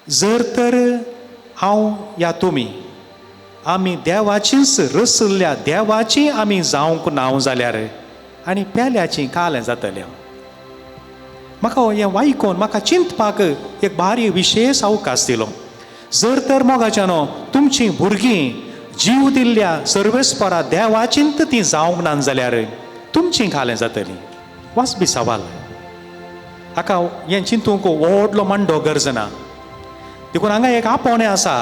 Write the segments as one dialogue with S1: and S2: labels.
S1: जर तर हांव या तुमी आमी देवाचीच रसल्ल्या देवाची आमी जावंक ना जाल्यार आनी पेल्याची कालें जातलें. म्हाका हें वायकोन म्हाका चिंतपाक एक बारी विशेश अवकाश दिलो. जर तर मोगाच्यानो तुमचीं भुरगीं जीव दिल्ल्या सर्वेस्परा देवाचींत ती जावंक ना जाल्यार तुमचीं कालें जातलीं. वाजबी सवाल. हाका हें चिंतूंक व्हडलो मांडो गरज ना. देखून हांगा एक आपोवणें आसा,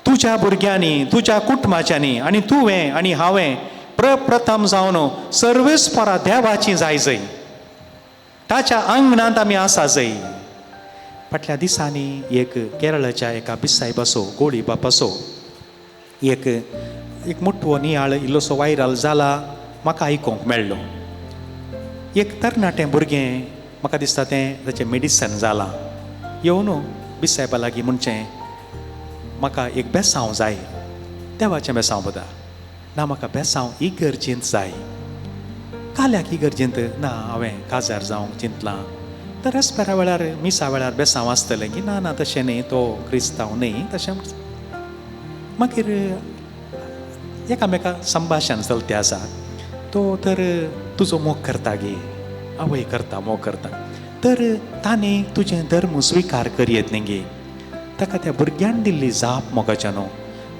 S1: तुज्या भुरग्यांनी, तुज्या कुटुंबाच्यांनी आनी तुवें आनी हांवें प्रप्रथम जावन सर्वेस्परा देवाची जाय जय, ताच्या आंगणांत आमी आसा जय. फाटल्या दिसांनी एक केरळाच्या एका बिसायबाचो, गोळी बापाचो एक एक मोटवो नियाळ इल्लोसो वायरल जाला, म्हाका आयकूंक मेळ्ळो. एक तरणाटें भुरगें, म्हाका दिसता तें ताचें मेडिसन जालां, येवन बिसायबा लागीं म्हणचें, म्हाका एक बेसांव जाय, देवाचें बेसांव बदा ना, म्हाका बेसांव इगर्जेंत जाय. काल्याक इगर्जेंत ना, हांवें काजार जावंक चिंतलां, तर रेस्पेरा वेळार मिसा वेळार बेसांव आसतलें की ना ना तशें न्ही, तो क्रिस्तांव न्ही तशें. मागीर एकामेका संभाशण चलते आसा, तो तर तुजो मोग करता गे, आवय करता मोग करता, तर ताणें तुजें धर्म स्विकार करयेत न्ही गे. ताका त्या भुरग्यान दिल्ली जाप मोगाच्यानो,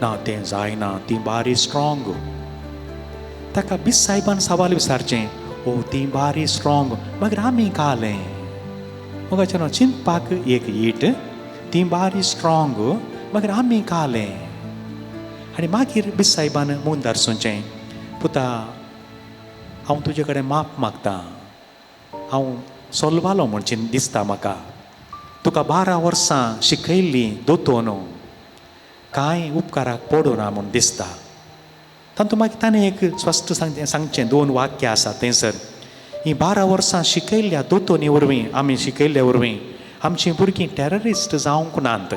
S1: ना तें जायना, ती बारी स्ट्रोंग. ताका बीस सायबान सवाल विचारचें, ओ ती बारी स्ट्रोंग, मागीर आमी कालें. मोगाच्यानो चिंतपाक एक ईट, ती बारी स्ट्रोंग, मागीर आमी कालें. आनी मागीर बीस सायबान मुंदार सुचें, पुता हांव तुजे कडेन माफ मागता, हांव सोलवालो म्हूण दिसता म्हाका, तुका 12 वर्सां शिकयल्ली दोतोन कांय उपकाराक पडना म्हूण दिसता. तातूंत मागीर ताणें एक स्पश्ट सांगचें 2 वाक्य आसा थंयसर, हीं 12 वर्सां शिकयल्ल्या दोतोनी वरवीं, आमी शिकयल्ल्या वरवीं आमचीं भुरगीं टॅररिस्ट जावंक नात,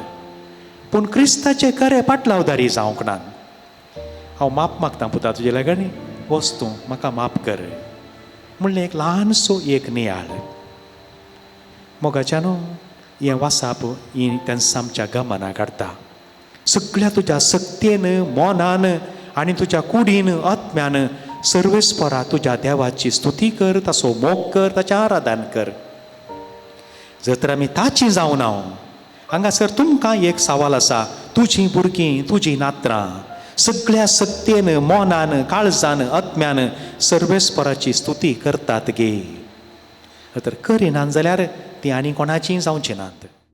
S1: पूण क्रिस्ताचे खरे पाटलावदारी जावंक नात. हांव माफ मागता पुता तुजे लागीं, वच तूं म्हाका माफ कर म्हणलें एक ल्हानसो एक नियाळ. मोगाच्यानो हें वासाप ही तेन्ना आमच्या गमना काडटा. सगळ्या तुज्या सक्तेन, मोनान आनी तुज्या कुडीन, आत्म्यान सर्वेस्परा तुज्या देवाची स्तुती कर, ताचो मोग कर, ताचें आराधन कर. जर तर आमी ताची जावन हांव हांगासर तुमकां एक सवाल आसा, तुजीं भुरगीं, तुजीं नात्रां सगळ्या सक्तेन, मोनान, काळजान, आत्म्यान सर्वेस्पराची स्तुती करतात गे, तर करिनात जाल्यार ती आनी कोणाचीय जावची नात.